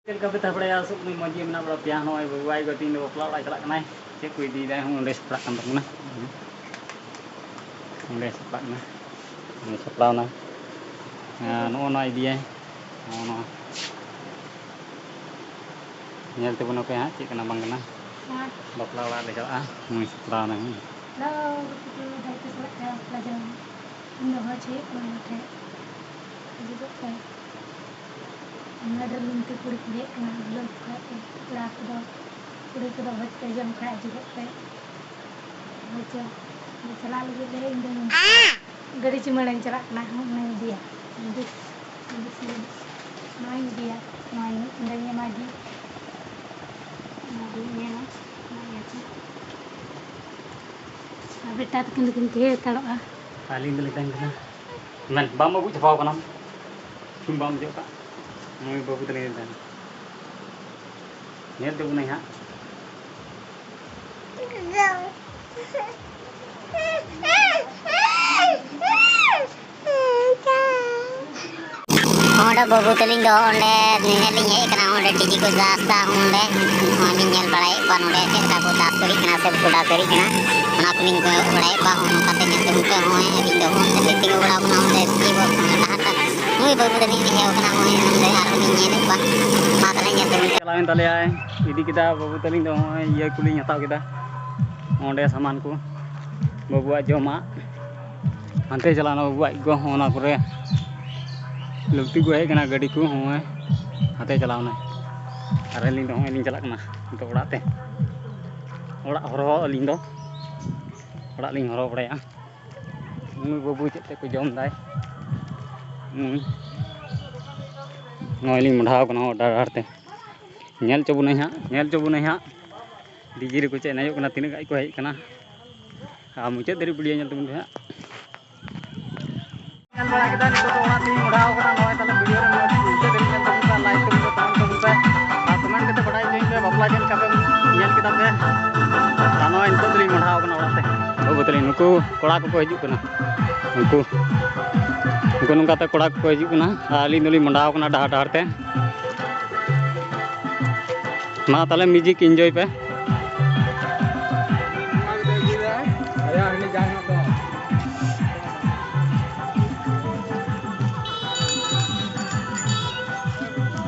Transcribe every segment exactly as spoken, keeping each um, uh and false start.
ᱪᱮᱫ ᱞᱮᱠᱟ ᱯᱮ ᱛᱟᱦᱮᱸ ᱵᱟᱲᱟᱭᱟ? ᱟᱥᱚᱜ ᱠᱟᱹᱱᱟᱹᱧ ᱢᱚᱡᱽ ᱜᱮ ᱢᱮᱱᱟᱜ ᱵᱟᱲᱟ ᱯᱮᱭᱟ᱾ ᱱᱚᱜᱼᱚᱭ ᱵᱟᱹᱵᱩ ᱟᱡ ᱜᱚ ᱛᱤᱦᱤᱧ ᱫᱚ ᱵᱟᱯᱞᱟ ᱚᱲᱟᱜ ᱪᱟᱞᱟᱜ ᱠᱟᱱᱟᱭ᱾ ᱪᱮᱫ ᱠᱚ ᱤᱫᱤᱭᱮᱫᱟᱭ ᱦᱚᱸ ᱚᱸᱰᱮ ᱥᱟᱯᱲᱟᱜ ᱠᱟᱱ ᱛᱟᱵᱚᱱᱟ᱾ ᱚᱸᱰᱮ ᱥᱟᱯᱲᱟᱜ ᱠᱟᱱᱟ᱾ ᱩᱱᱤ ᱥᱟᱯᱲᱟᱣ ᱮᱱᱟ᱾ ᱟᱨ ᱱᱚᱜᱼᱚ ᱱᱚᱣᱟ ᱤᱫᱤᱭᱟᱭ᱾ ᱱᱚᱜᱼᱚ ᱱᱚᱣᱟ᱾ ᱧᱮᱞ ᱛᱟᱵᱚᱱ ᱯᱮ ᱦᱟᱸᱜ ᱪᱮᱫ ᱠᱟᱱᱟ ᱵᱟᱝ ᱠᱟᱱᱟ᱾ ᱦᱮᱸ᱾ ᱵᱟᱯᱞᱟ ᱚᱲᱟᱜ ᱞᱮ ᱪᱟᱞᱟᱜᱼᱟ᱾ ᱱᱩᱭ ᱥᱟᱯᱲᱟᱣ ᱮᱱᱟᱭ᱾ ᱦᱮᱞᱳ, ᱜᱟᱛᱮ ᱠᱚ, ᱫᱟᱹᱭ ᱠᱚ ᱥᱟᱞᱟᱜ ᱪᱟᱞᱟᱣ ᱵᱟᱯᱞᱟ ᱡᱚᱝ᱾ ᱤᱧ ᱫᱚ ᱦᱚᱸ ᱪᱮᱫ ᱠᱚ ᱢᱮᱱᱟ ᱴᱷᱮᱡ᱾ ᱦᱤᱡᱩᱜᱚᱜ ᱯᱮ᱾ ᱟᱭᱢᱟ ᱰᱷᱮᱨ ᱞᱩᱝᱛᱤ ᱠᱩᱲᱤ ᱠᱚ ᱦᱮᱡ ᱠᱟᱱᱟ, ᱵᱷᱩᱞᱟᱹᱣ ᱠᱚ ᱠᱷᱟᱡ ᱯᱮ᱾ ᱠᱚᱲᱟ ᱠᱚᱫᱚ, ᱠᱩᱲᱤ ᱠᱚᱫᱚ ᱵᱷᱚᱡᱽ ᱯᱮ ᱡᱚᱢ ᱠᱷᱟᱡ ᱦᱤᱡᱩᱜᱚᱜ ᱯᱮ᱾ ᱦᱳᱭ ᱪᱚ, ᱪᱟᱞᱟᱜ ᱞᱟᱹᱜᱤᱫ ᱞᱮ, ᱤᱧ ᱫᱚᱧ ᱜᱟᱹᱰᱤ ᱪᱩᱢᱟᱹᱲᱟᱧ ᱪᱟᱞᱟᱜ ᱠᱟᱱᱟ, ᱦᱚᱸ, ᱚᱱᱟᱧ ᱤᱫᱤᱭᱟ᱾ ᱵᱤᱥ, ᱵᱤᱥ ᱢᱤᱱᱤᱴ᱾ ᱱᱚᱣᱟᱧ ᱤᱫᱤᱭᱟ, ᱱᱚᱣᱟᱧ ᱚᱸᱰᱮᱧ ᱮᱢᱟ ᱜᱮ᱾ ᱱᱚᱣᱟ ᱜᱮᱧ ᱧᱮᱞᱟ, ᱱᱚᱣᱟ ᱤᱭᱟᱹ ᱠᱚ᱾ ᱟᱨ ᱵᱮᱴᱟ ᱛᱟᱹᱠᱤᱱ ᱫᱚᱠᱤᱱ ᱛᱟᱦᱮᱸ ᱦᱟᱛᱟᱲᱚᱜᱼᱟ᱾ ᱟᱹᱞᱤᱧ ᱫᱚᱞᱤᱧ ᱛᱟᱦᱮᱱ ᱠᱟᱱᱟ᱾ ᱢᱮᱱ, ᱵᱟᱢ ᱟᱹᱜᱩ ᱪᱟᱵᱟᱣ ᱠᱟᱱᱟ? ᱥᱩᱱ ᱵᱟᱢ ᱚᱡᱚᱜ ᱠᱟᱜ? ᱱᱩᱭ ᱵᱟᱹᱵᱩ ᱛᱟᱹᱞᱤᱧ ᱞᱤᱧ ᱛᱟᱦᱮᱱᱟ᱾ ᱧᱮᱞ ᱛᱟᱵᱚᱱᱟᱭ ᱦᱟᱸᱜ᱾ ᱚᱸᱰᱮ ᱵᱟᱹᱵᱩ ᱛᱟᱹᱞᱤᱧ ᱫᱚ ᱚᱸᱰᱮ ᱧᱮᱞ ᱞᱤᱧ ᱦᱮᱡ ᱟᱠᱟᱱᱟ, ᱚᱸᱰᱮ ᱴᱤᱡᱤ ᱠᱚ ᱪᱟᱥ ᱮᱫᱟ, ᱚᱸᱰᱮ ᱱᱚᱜᱼᱚᱭ ᱞᱤᱧ ᱧᱮᱞ ᱵᱟᱲᱟᱭᱮᱫ ᱠᱚᱣᱟ ᱱᱚᱸᱰᱮ ᱪᱮᱫ ᱞᱮᱠᱟ ᱠᱚ ᱪᱟᱥ ᱫᱟᱲᱮᱭᱟᱜ ᱠᱟᱱᱟ ᱥᱮ ᱵᱟᱠᱚ ᱪᱟᱥ ᱫᱟᱲᱮᱭᱟᱜ ᱠᱟᱱᱟ, ᱚᱱᱟ ᱠᱚᱞᱤᱧ ᱠᱚᱭᱚᱜ ᱵᱟᱲᱟᱭᱮᱫ ᱠᱚᱣᱟ᱾ ᱱᱚᱜᱼᱚ ᱱᱚᱝᱠᱟᱛᱮ ᱧᱮᱞ ᱛᱟᱵᱚᱱ ᱯᱮ, ᱱᱚᱜᱼᱚᱭ ᱟᱹᱞᱤᱧ ᱫᱚ ᱚᱸᱰᱮ ᱞᱤᱧ ᱛᱤᱸᱜᱩ ᱵᱟᱲᱟ ᱟᱠᱟᱱᱟ, ᱚᱸᱰᱮ ᱴᱤᱡᱤ ᱠᱚ ᱰᱟᱦᱟᱨ ᱨᱮ ᱱᱩᱭ ᱵᱟᱹᱵᱩ ᱛᱟᱹᱞᱤᱧ ᱞᱤᱧ ᱦᱮᱡ ᱟᱠᱟᱱᱟ, ᱱᱚᱜᱼᱚᱭ ᱱᱚᱸᱰᱮ ᱟᱨᱦᱚᱸ ᱞᱤᱧ ᱧᱮᱞᱮᱫ ᱠᱚᱣᱟ᱾ ᱢᱟ ᱛᱟᱦᱚᱞᱮ ᱧᱮᱞ ᱛᱟᱵᱚᱱ ᱯᱮ᱾ ᱪᱟᱞᱟᱣᱮᱱ ᱛᱟᱞᱮᱭᱟᱭ, ᱤᱫᱤ ᱠᱮᱫᱟ ᱵᱟᱹᱵᱩ ᱛᱟᱹᱞᱤᱧ ᱫᱚ ᱱᱚᱜᱼᱚᱭ ᱤᱭᱟᱹ ᱠᱚᱞᱤᱧ ᱦᱟᱛᱟᱣ ᱠᱮᱫᱟ, ᱚᱸᱰᱮ ᱥᱟᱢᱟᱱ ᱠᱚ, ᱵᱟᱹᱵᱩᱣᱟᱜ ᱡᱚᱢᱟᱜ᱾ ᱦᱟᱱᱛᱮ ᱪᱟᱞᱟᱣᱱᱟ ᱵᱟᱹᱵᱩ ᱟᱡ ᱜᱚ, ᱦᱚᱸ ᱚᱱᱟ ᱠᱚᱨᱮ ᱞᱩᱠᱛᱤ ᱠᱚ ᱦᱮᱡ ᱠᱟᱱᱟ ᱜᱟᱹᱰᱤ ᱠᱚ, ᱦᱚᱸᱜᱼᱚᱭ ᱦᱟᱱᱛᱮ ᱪᱟᱞᱟᱣᱱᱟ᱾ ᱟᱨ ᱟᱹᱞᱤᱧ ᱫᱚ ᱦᱚᱸᱜᱼᱚᱭ ᱞᱤᱧ ᱪᱟᱞᱟᱜ ᱠᱟᱱᱟ ᱱᱤᱛᱚᱜ ᱚᱲᱟᱜ ᱛᱮ, ᱚᱲᱟᱜ ᱦᱚᱨ ᱦᱚᱸ ᱟᱹᱞᱤᱧ ᱫᱚ ᱚᱲᱟᱜ ᱞᱤᱧ ᱦᱚᱨᱦᱚ ᱵᱟᱲᱟᱭᱟ᱾ ᱱᱩᱭ ᱵᱟᱹᱵᱩ ᱪᱮᱫ ᱛᱮᱫ ᱠᱚ ᱡᱚᱢ ᱫᱟᱭ, ᱱᱩᱭ ᱱᱚᱜᱼᱚᱭ ᱞᱤᱧ ᱢᱚᱰᱷᱟᱣ ᱠᱟᱱᱟ ᱦᱚᱨ ᱰᱟᱦᱟᱨ ᱛᱮ᱾ ᱧᱮᱞ ᱦᱚᱪᱚ ᱵᱚᱱᱟᱹᱧ ᱦᱟᱸᱜ, ᱧᱮᱞ ᱦᱚᱪᱚ ᱵᱚᱱᱟᱹᱧ ᱦᱟᱸᱜ᱾ ᱰᱤᱡᱮ ᱨᱮᱠᱚ ᱪᱮᱫ ᱮᱱᱮᱡᱚᱜ ᱠᱟᱱᱟ, ᱛᱤᱱᱟᱹᱜ ᱜᱟᱱ ᱠᱚ ᱦᱮᱡ ᱠᱟᱱᱟ᱾ ᱟᱨ ᱢᱩᱪᱟᱹᱫ ᱫᱷᱟᱹᱨᱤᱡ ᱵᱷᱤᱰᱤᱭᱳ ᱧᱮᱞ ᱛᱟᱵᱚᱱ ᱯᱮ ᱦᱟᱸᱜ᱾ ᱧᱮᱞ ᱵᱟᱲᱟ ᱠᱮᱫᱟ, ᱱᱤᱛᱚᱜ ᱫᱚ ᱚᱲᱟᱜ ᱛᱮᱧ ᱢᱚᱰᱷᱟᱣ ᱠᱟᱱᱟ᱾ ᱱᱚᱜᱼᱚᱭ ᱛᱟᱦᱞᱮ ᱵᱷᱤᱰᱤᱭᱳ ᱨᱮ ᱢᱩᱪᱟᱹᱫ ᱫᱷᱟᱹᱨᱤᱡ ᱧᱮᱞ ᱛᱟᱵᱚᱱ ᱯᱮ, ᱞᱟᱭᱤᱠ ᱛᱟᱵᱚᱱ ᱯᱮ, ᱠᱚᱢᱮᱱᱴ ᱛᱟᱵᱚᱱ ᱯᱮ, ᱟᱨ ᱠᱚᱢᱮᱱᱴ ᱠᱟᱛᱮ ᱵᱟᱰᱟᱭ ᱦᱚᱪᱚᱧ ᱯᱮ ᱵᱟᱯᱞᱟ ᱪᱮᱫ ᱞᱮᱠᱟ ᱯᱮ ᱧᱮᱞ ᱠᱮᱫᱟ ᱯᱮ᱾ ᱟᱨ ᱱᱚᱜᱼᱚᱭ ᱱᱤᱛᱚᱜ ᱫᱚᱞᱤᱧ ᱢᱚᱰᱷᱟᱣ ᱠᱟᱱᱟ ᱚᱲᱟᱜ ᱛᱮ᱾ ᱵᱟᱹᱵᱩ ᱛᱟᱹᱞᱤᱧ ᱱᱩᱠᱩ ᱠᱚᱲᱟ ᱠᱚᱠᱚ ᱦᱤᱡᱩᱜ ᱠᱟᱱᱟ, ᱩᱱᱠᱩ ᱩᱱᱠᱩ ᱱᱚᱝᱠᱟᱛᱮ ᱠᱚᱲᱟ ᱠᱚᱠᱚ ᱦᱤᱡᱩᱜ ᱠᱟᱱᱟ, ᱟᱨ ᱟᱹᱞᱤᱧ ᱫᱚᱞᱤᱧ ᱢᱚᱰᱷᱟᱣ ᱠᱟᱱᱟ ᱰᱟᱦᱟᱨ ᱰᱟᱦᱟᱨ ᱛᱮ᱾ ᱢᱟ ᱛᱟᱦᱚᱞᱮ music enjoy ᱯᱮ᱾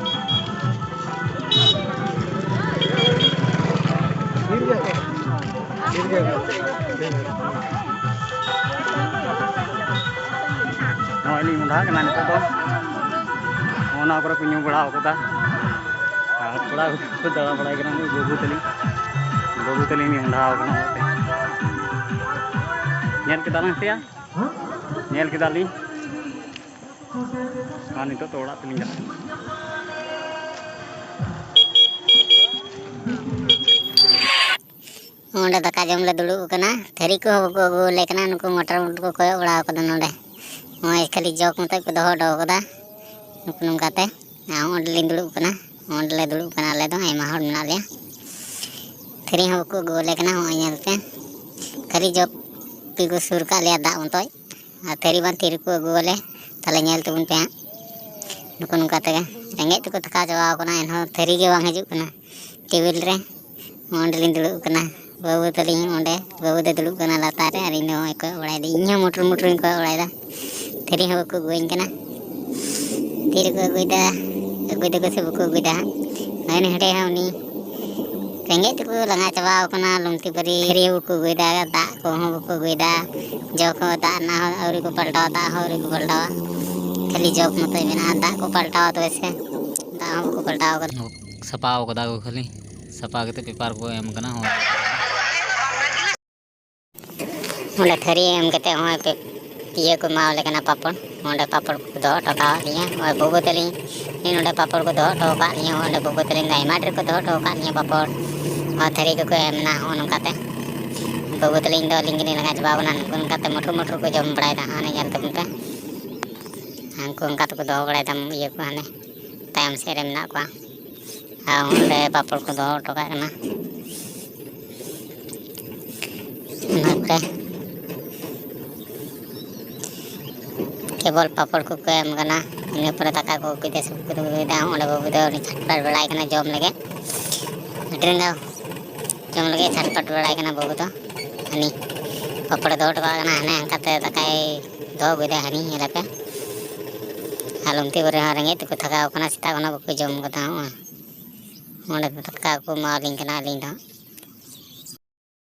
ᱱᱚᱜᱼᱚᱭ ᱞᱤᱧ ᱢᱚᱦᱰᱟ ᱠᱟᱱᱟ ᱱᱤᱛᱚᱜ ᱫᱚ᱾ ᱚᱱᱟ ᱠᱚᱨᱮ ᱠᱚ ᱧᱩ ᱵᱟᱲᱟ ᱟᱠᱟᱫᱟ᱾ ᱟᱨ ᱠᱚᱲᱟ ᱠᱚ ᱫᱟᱬᱟ ᱵᱟᱲᱟᱭ ᱠᱟᱱᱟ, ᱩᱱᱤ ᱵᱟᱹᱵᱩ ᱛᱟᱹᱞᱤᱧ, ᱵᱟᱹᱵᱩ ᱛᱟᱹᱞᱤᱧ ᱞᱤᱧ ᱢᱚᱦᱰᱟ ᱟᱠᱟᱱᱟ ᱚᱱᱟᱛᱮ᱾ ᱧᱮᱞ ᱠᱮᱫᱟ ᱞᱤᱧ ᱥᱮᱭᱟ? ᱧᱮᱞ ᱠᱮᱫᱟ ᱞᱤᱧ᱾ ᱟᱨ ᱱᱤᱛᱚᱜ ᱫᱚ ᱚᱲᱟᱜ ᱛᱮᱞᱤᱧ ᱪᱟᱞᱟᱜ ᱠᱟᱱᱟ᱾ ᱚᱸᱰᱮ ᱫᱟᱠᱟ ᱡᱚᱢ ᱞᱮ ᱫᱩᱲᱩᱵ ᱟᱠᱟᱱᱟ᱾ ᱛᱷᱟᱹᱨᱤ ᱠᱚᱦᱚᱸ ᱵᱟᱠᱚ ᱟᱹᱜᱩ ᱟᱞᱮ ᱠᱟᱱᱟ᱾ ᱱᱩᱠᱩ ᱢᱚᱴᱚᱨ ᱵᱳᱴ ᱠᱚ ᱠᱚᱭᱚᱜ ᱵᱟᱲᱟ ᱟᱠᱟᱫᱟ ᱱᱚᱰᱮ᱾ ᱱᱚᱜᱼᱚᱭ ᱠᱷᱟᱹᱞᱤ ᱡᱚᱜᱽ ᱢᱚᱛᱚᱡ ᱠᱚ ᱫᱚᱦᱚ ᱦᱚᱴᱚ ᱟᱠᱟᱫᱟ᱾ ᱱᱩᱠᱩ ᱱᱚᱝᱠᱟᱛᱮ᱾ ᱟᱨ ᱚᱸᱰᱮ ᱞᱤᱧ ᱫᱩᱲᱩᱵ ᱠᱟᱱᱟ᱾ ᱚᱸᱰᱮ ᱞᱮ ᱫᱩᱲᱩᱵ ᱠᱟᱱᱟ ᱟᱞᱮ ᱫᱚ, ᱟᱭᱢᱟ ᱦᱚᱲ ᱢᱮᱱᱟᱜ ᱞᱮᱭᱟ᱾ ᱛᱷᱟᱹᱨᱤ ᱦᱚᱸ ᱵᱟᱠᱚ ᱟᱹᱜᱩ ᱟᱞᱮ ᱠᱟᱱᱟ᱾ ᱦᱚᱸᱜᱼᱚᱭ ᱧᱮᱞ ᱯᱮ, ᱠᱷᱟᱹᱞᱤ ᱡᱚᱜᱽ ᱜᱮᱠᱚ ᱥᱩᱨ ᱠᱟᱜ ᱞᱮᱭᱟ ᱫᱟᱜ ᱢᱚᱛᱚᱡ᱾ ᱟᱨ ᱛᱷᱟᱹᱨᱤ ᱵᱟᱝ ᱛᱷᱟᱹᱨᱤ ᱠᱚ ᱟᱹᱜᱩ ᱟᱞᱮ, ᱛᱟᱦᱞᱮ ᱧᱮᱞ ᱛᱟᱵᱚᱱ ᱯᱮ ᱦᱟᱸᱜ᱾ ᱱᱩᱠᱩ ᱱᱚᱝᱠᱟ ᱛᱮᱜᱮ ᱨᱮᱸᱜᱮᱡ ᱛᱮᱠᱚ ᱛᱷᱟᱠᱟᱣ ᱪᱟᱵᱟᱣ ᱠᱟᱱᱟ, ᱮᱱᱦᱚᱸ ᱛᱷᱟᱹᱨᱤ ᱜᱮ ᱵᱟᱝ ᱦᱤᱡᱩᱜ ᱠᱟᱱᱟ ᱴᱮᱵᱤᱞ ᱨᱮ᱾ ᱚᱸᱰᱮ ᱞᱤᱧ ᱫᱩᱲᱩᱵ ᱠᱟᱱᱟ, ᱵᱟᱹᱵᱩ ᱛᱟᱹᱞᱤᱧ ᱚᱸᱰᱮ, ᱵᱟᱹᱵᱩ ᱫᱚ ᱫᱩᱲᱩᱵ ᱠᱟᱱᱟ ᱞᱟᱛᱟᱨ ᱨᱮ ᱟᱨ ᱤᱧ ᱫᱚ ᱱᱚᱜᱼᱚᱭ ᱠᱚᱭᱚᱜ ᱵᱟᱲᱟᱭᱮᱫᱟᱹᱧ᱾ ᱤᱧ ᱦᱚᱸ ᱢᱚᱴᱚᱨ ᱢᱚᱴᱚᱨᱤᱧ ᱠᱚᱭᱚᱜ ᱵᱟᱲᱟᱭᱮᱫᱟ, ᱛᱷᱟᱹᱨᱤ ᱦᱚᱸ ᱵᱟᱠᱚ ᱟᱹᱜᱩᱣᱟᱹᱧ ᱠᱟᱱᱟ᱾ ᱛᱤ ᱨᱮᱠᱚ ᱟᱹᱜᱩᱭᱮᱫᱟ, ᱟᱹᱜᱩᱭ ᱫᱟᱠᱚ ᱥᱮ ᱵᱟᱠᱚ ᱟᱹᱜᱩᱭᱮᱫᱟ ᱦᱟᱸᱜ᱾ ᱱᱚᱜᱼᱚᱭ ᱱᱮᱰᱮ ᱦᱚᱸ ᱩᱱᱤ ᱨᱮᱸᱜᱮᱡ ᱛᱮᱠᱚ ᱞᱟᱸᱜᱟ ᱪᱟᱵᱟᱣ ᱠᱟᱱᱟ, ᱞᱩᱝᱛᱤ ᱯᱟᱹᱨᱤ ᱛᱷᱟᱹᱨᱤ ᱦᱚᱸ ᱵᱟᱠᱚ ᱟᱹᱜᱩᱭᱮᱫᱟ, ᱫᱟᱜ ᱠᱚᱦᱚᱸ ᱵᱟᱠᱚ ᱟᱹᱜᱩᱭᱮᱫᱟ, ᱡᱚᱜᱽ ᱦᱚᱸ ᱫᱟᱜ ᱨᱮᱱᱟᱜ ᱦᱚᱸ ᱟᱹᱣᱨᱤ ᱠᱚ ᱯᱟᱞᱴᱟᱣᱟ, ᱫᱟᱜ ᱦᱚᱸ ᱟᱹᱣᱨᱤ ᱠᱚ ᱯᱟᱞᱴᱟᱣᱟ, ᱠᱷᱟᱹᱞᱤ ᱡᱚᱜᱽ ᱢᱚᱛᱚᱡ ᱢᱮᱱᱟᱜᱼᱟ᱾ ᱫᱟᱜ ᱠᱚ ᱯᱟᱞᱴᱟᱣᱟ ᱛᱚᱵᱮ ᱥᱮ, ᱫᱟᱜ ᱦᱚᱸ ᱵᱟᱠᱚ ᱯᱟᱞᱴᱟᱣ ᱠᱟᱫᱟ᱾ ᱥᱟᱯᱷᱟᱣ ᱠᱟᱫᱟ ᱠᱚ ᱠᱷᱟᱹᱞᱤ, ᱥᱟᱯᱷᱟ ᱠᱟᱛᱮ ᱯᱮᱯᱟᱨ ᱠᱚ ᱮᱢ ᱠᱟᱱᱟ᱾ ᱦᱚᱸ᱾ ᱚᱸᱰᱮ ᱛᱷᱟᱹᱨᱤ ᱮᱢ ᱠᱟᱛᱮ ᱦᱚᱸᱜᱼᱚᱭ ᱯᱮ ᱤᱭᱟᱹ ᱠᱚ ᱮᱢᱟᱣᱟᱞᱮ ᱠᱟᱱᱟ, ᱯᱟᱯᱚᱲ᱾ ᱚᱸᱰᱮ ᱯᱟᱯᱚᱲ ᱠᱚ ᱫᱚᱦᱚ ᱦᱚᱴᱚ ᱠᱟᱣᱟᱫ ᱞᱤᱧᱟ᱾ ᱱᱚᱜᱼᱚᱭ ᱵᱟᱹᱵᱩ ᱛᱟᱹᱞᱤᱧ, ᱱᱚᱸᱰᱮ ᱯᱟᱯᱚᱲ ᱠᱚ ᱫᱚᱦᱚ ᱦᱚᱴᱚ ᱟᱠᱟᱫ ᱞᱤᱧᱟ᱾ ᱚᱸᱰᱮ ᱵᱟᱹᱵᱩ ᱛᱟᱹᱞᱤᱧ ᱫᱚ ᱟᱭᱢᱟ ᱰᱷᱮᱨ ᱠᱚ ᱫᱚᱦᱚ ᱦᱚᱴᱚ ᱟᱠᱟᱫ ᱞᱤᱧᱟ ᱯᱟᱯᱚᱲ᱾ ᱟᱨ ᱛᱷᱟᱹᱨᱤ ᱠᱚᱠᱚ ᱮᱢ ᱮᱱᱟ ᱦᱚᱸᱜᱼᱚ ᱱᱚᱝᱠᱟᱛᱮ᱾ ᱵᱟᱹᱵᱩ ᱛᱟᱹᱞᱤᱧ ᱫᱚ ᱟᱹᱞᱤᱧ ᱜᱮᱞᱤᱧ ᱞᱟᱜᱟ ᱪᱟᱵᱟᱣ ᱠᱟᱱᱟ᱾ ᱱᱩᱠᱩ ᱱᱚᱝᱠᱟᱛᱮ ᱢᱚᱴᱨᱩ ᱢᱚᱴᱨᱩ ᱠᱚ ᱡᱚᱢ ᱵᱟᱲᱟᱭᱮᱫᱟ᱾ ᱦᱟᱱᱮ ᱧᱮᱞ ᱛᱟᱵᱚᱱ ᱯᱮ᱾ ᱦᱟᱱᱠᱩ ᱚᱱᱠᱟ ᱛᱮᱠᱚ ᱫᱚᱦᱚ ᱵᱟᱲᱟᱭᱮᱫᱟ ᱤᱭᱟᱹ ᱠᱚ, ᱦᱟᱱᱮ ᱛᱟᱭᱚᱢ ᱥᱮᱫ ᱨᱮ ᱢᱮᱱᱟᱜ ᱠᱚᱣᱟ᱾ ᱟᱨ ᱚᱸᱰᱮ ᱯᱟᱯᱚᱲ ᱠᱚ ᱫᱚᱦᱚ ᱦᱚᱴᱚ ᱠᱟᱜ ᱠᱟᱱᱟ᱾ ᱚᱱᱟ ᱠᱚᱨᱮ ᱠᱮᱵᱚᱞ ᱯᱟᱯᱚᱲ ᱠᱚᱠᱚ ᱮᱢ ᱠᱟᱱᱟ᱾ ᱤᱱᱟᱹ ᱯᱚᱨᱮ ᱫᱟᱠᱟ ᱠᱚ ᱟᱹᱜᱩᱭᱮᱫᱟ, ᱥᱚᱵ ᱠᱚ ᱟᱹᱜᱩᱭᱮᱫᱟ᱾ ᱚᱸᱰᱮ ᱵᱟᱹᱵᱩ ᱫᱚ ᱩᱱᱤ ᱪᱷᱟᱴᱯᱟᱴ ᱵᱟᱲᱟᱭ ᱠᱟᱱᱟ ᱡᱚᱢ ᱞᱟᱹᱜᱤᱫ᱾ ᱛᱮᱦᱮᱧ ᱫᱚ ᱡᱚᱢ ᱞᱟᱹᱜᱤᱫ ᱪᱷᱟᱴᱯᱟᱴ ᱵᱟᱲᱟᱭ ᱠᱟᱱᱟ ᱵᱟᱹᱵᱩ ᱫᱚ᱾ ᱦᱟᱹᱱᱤ ᱯᱟᱯᱚᱲᱮ ᱫᱚᱦᱚ ᱦᱚᱴᱚ ᱠᱟᱜ ᱠᱟᱱᱟ, ᱦᱟᱱᱮ ᱦᱟᱱᱠᱟᱛᱮ ᱫᱟᱠᱟᱭ ᱫᱚᱦᱚ ᱟᱹᱜᱩᱭᱮᱫᱟ ᱦᱟᱹᱱᱤ, ᱧᱮᱞᱮᱯᱮ᱾ ᱟᱨ ᱞᱩᱢᱛᱤ ᱵᱩᱨᱩ ᱨᱮᱦᱚᱸ ᱨᱮᱸᱜᱮᱡ ᱛᱮᱠᱚ ᱛᱷᱟᱠᱟᱣ ᱠᱟᱱᱟ, ᱥᱮᱛᱟᱜ ᱠᱷᱚᱱᱟᱜ ᱵᱟᱠᱚ ᱡᱚᱢ ᱠᱟᱫᱟ᱾ ᱦᱚᱸᱜᱼᱚᱭ ᱚᱸᱰᱮ ᱫᱚ ᱫᱟᱠᱟ ᱠᱚ ᱮᱢᱟᱣᱟᱞᱤᱧ ᱠᱟᱱᱟ ᱟᱹᱞᱤᱧ ᱫᱚ᱾